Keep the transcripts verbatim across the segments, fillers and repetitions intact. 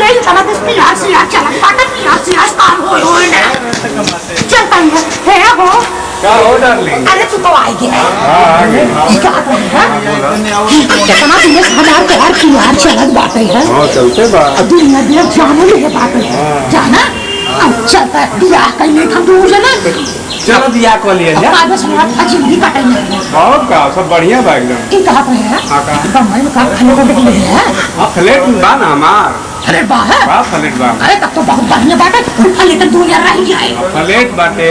ए, चला बस, पियास, पियास, चला, काका, पियास, पियास, काम होय, होय ना। चल, तनी, हे हो। का हो, darling? अरे, तू तो आइ गया। हाँ, आ गए। ई का बात है? हाँ, बोला। कितना दिन से हमार तोहार पियार चलत बाटे है। हाँ, चलते बा। अब दुनिया देख जाने ले बाटे है। हाँ। जाना? अब चलता है, बियाह कइले हम दू जना। चलो, बियाह कर लिया अब जा। कागज में आप जिंदगी काटेंगे। और का, सब बढ़िया बा एकदम। ई कहा पे है? हाँ, का? बम्बई में का flat उलेट ले है? हाँ, flat बा ना हमार। अरे वाह। बा flat बा। अरे तब तो बहुत बढ़िया बात है। Flat दो हजार रह जाए। Flat बाटे,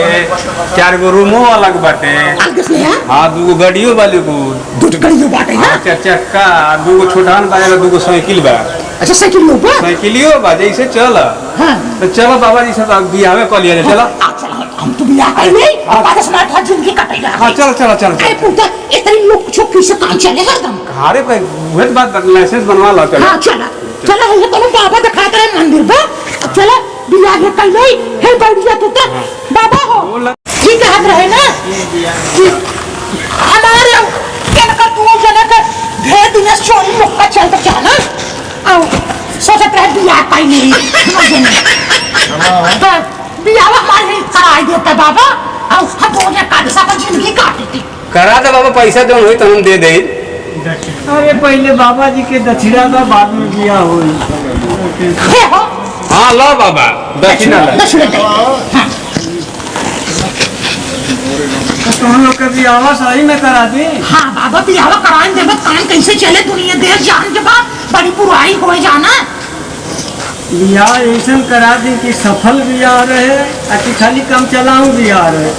चार गो room-ओ अलग बाटे। अलग से है? हाँ, दू गो गड़ियो बा लेकिन। दू गो गड़ियो बाटे, हाँ, हाँ? चार चक्का, दू गो छोटहन बा, एगो दू गो साइकिल बा। अच्छा, साइकिलियो बा? साइकिलियो बा, जैसे चल। हाँ। तो चलो बाबा जी से तो बियाहवे कर लिया जाए, चलो। हाँ, चलो, हम तो बियाह कर ले, हाँ। अब आगे से हमारा जिंदगी कटेगा। हाँ, चलो, चलो, चलो, अरे चलो। पूता, इतनी लोग छुपी से काम चले हरदम। अरे भाई, वही बात, license बनवा लो, चलो। हाँ, चलो। चलो, ये तो बाबा दिखा दे मंदिर बा। अब चलो, बियाह ये कर ले, हे बढ़िया तो, तो हाँ। बाबा हो। बोल। ठीक कहत रहे ना कि हमारे केनका दुनो जने के ढेर दिन से चोरी मुक्का चलत चला। आओ, सोचत रहे बियाह पाई नहीं। हाँ, बियाह हमारे ही कराई देता बाबा। आओ, हम दोनों एक आदमी साथ जिंदगी काटी थी। करा दे बाबा, पैसा जौन होई तो हम दे देई। अरे पहिले बाबा जी के दक्षिणा दा, बाद में बियाह होई। हे हो। हाँ, लो बाबा, दक्षिणा ला। दक्षिणा दे। हाँ। तो तुम लोग के बियाहवा सही में करा दी। हाँ बाबा, बियाहवा कराई देबे, काम कैसे चले दुनिया देश जान के बाद बड़ी बुराई हो जाना। बियाह ऐसन करा दी कि सफल बियाह रहे, आ कि खाली काम चलाऊ बियाह रहे।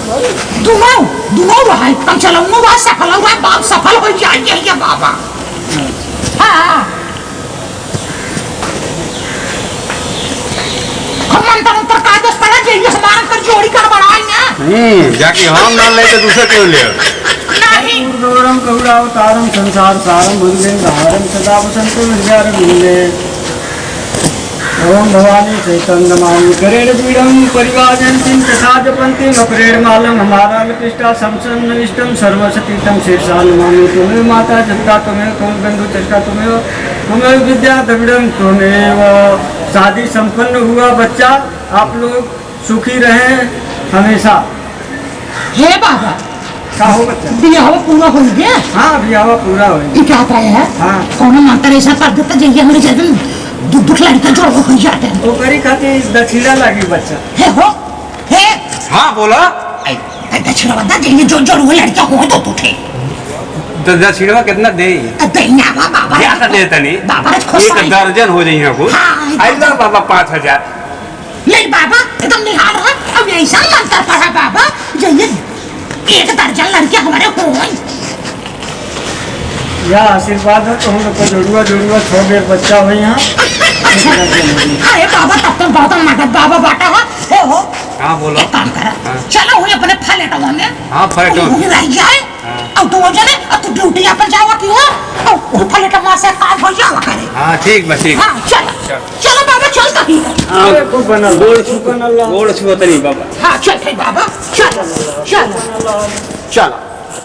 दुनो, दुनो रहे, काम चलाऊ रहे, सफल रहे, बाप सफल हो जाए, ये, ये बाबा। हाँ। हम मंत्र उंत्र का दस पड़ा, जे ये हमारा कर जोड़ी कर बढ़ाई ना। हम्म, जाके हम ना ले तो दूसरे क्यों ले? नहीं। ऊर्ध्वं गरुडावतारं संसार सारं भुजगेन्द्रहारं सदा वसन्तं हृदयारविन्दे। ओम भवानी सहितं नमामि करेण पीडं परिवाजन्तीं तथा जपन्तीं अपरेण मालं हमारा लपिष्टा समसन्नविष्टं सर्वसतीतं शीर्षा नमामि। त्वमेव माता जनता त्वमेव त्वमेव बंधु चरिता त्वमेव त्वमेव विद्या द्रविणं त्वमेव। शादी संपन्न हुआ बच्चा, आप लोग सुखी रहें हमेशा। हे बाबा, का हो बच्चा? बियाहवा पूरा हो गया? हाँ, बियाहवा पूरा हो गया। ई कहत रहे हैं? हाँ। कौनो मंत्र ऐसा कर देता, जैसे हमरे जैसे दु-, दुख लड़का जोड़ हो जाते हैं। ओकरी खातिर दक्षिणा लागी बच्चा। हे हो, हे। हाँ, बोला। ऐ, ऐ दक्षिणा बता, जैसे जो जोड़ हो लड़का हो दो तू थे। तो दक्षिणवा कितना दे? तो दे ना बा-, बाबा। ज्यादा दे तनी। बाबा रे खुश एक रही। दर्जन हो जाइए कुछ। हाँ, एक आई लो दर्जन। बाबा पाँच हजार। ले बाबा, एकदम निहाल है। अब ऐसा मंत्र पढ़ा बाबा, जो ये एक दर्जन लड़के हमारे होई। या आशीर्वाद है तो हम लोग का जोड़ुआ, जोड़ुआ छह बेर बच्चा हुई यहाँ। अच्छा। अरे बाबा, तब तो बहुत मदद बाबा बाटा है। हे हो। हाँ, बोलो। एक काम करा। हाँ। चलो, हुई अपने फ्लैटवा में। हाँ, फ्लैटवा में। हुई रह जाए। हाँ। अब दो जने, अब तू ड्यूटी अपन जावा की हो, अब वो फ्लैटवा से काम हो जावा करे। हाँ, ठीक बा, ठीक। हाँ, चलो। चलो। चलो बाबा, चल कहीं। हाँ, अरे, खूब बनल, गोड़ खूब छू, बनल। गोड़ छुअत नहीं बाबा। हाँ, चल भाई बाबा, चल, चल। चलो।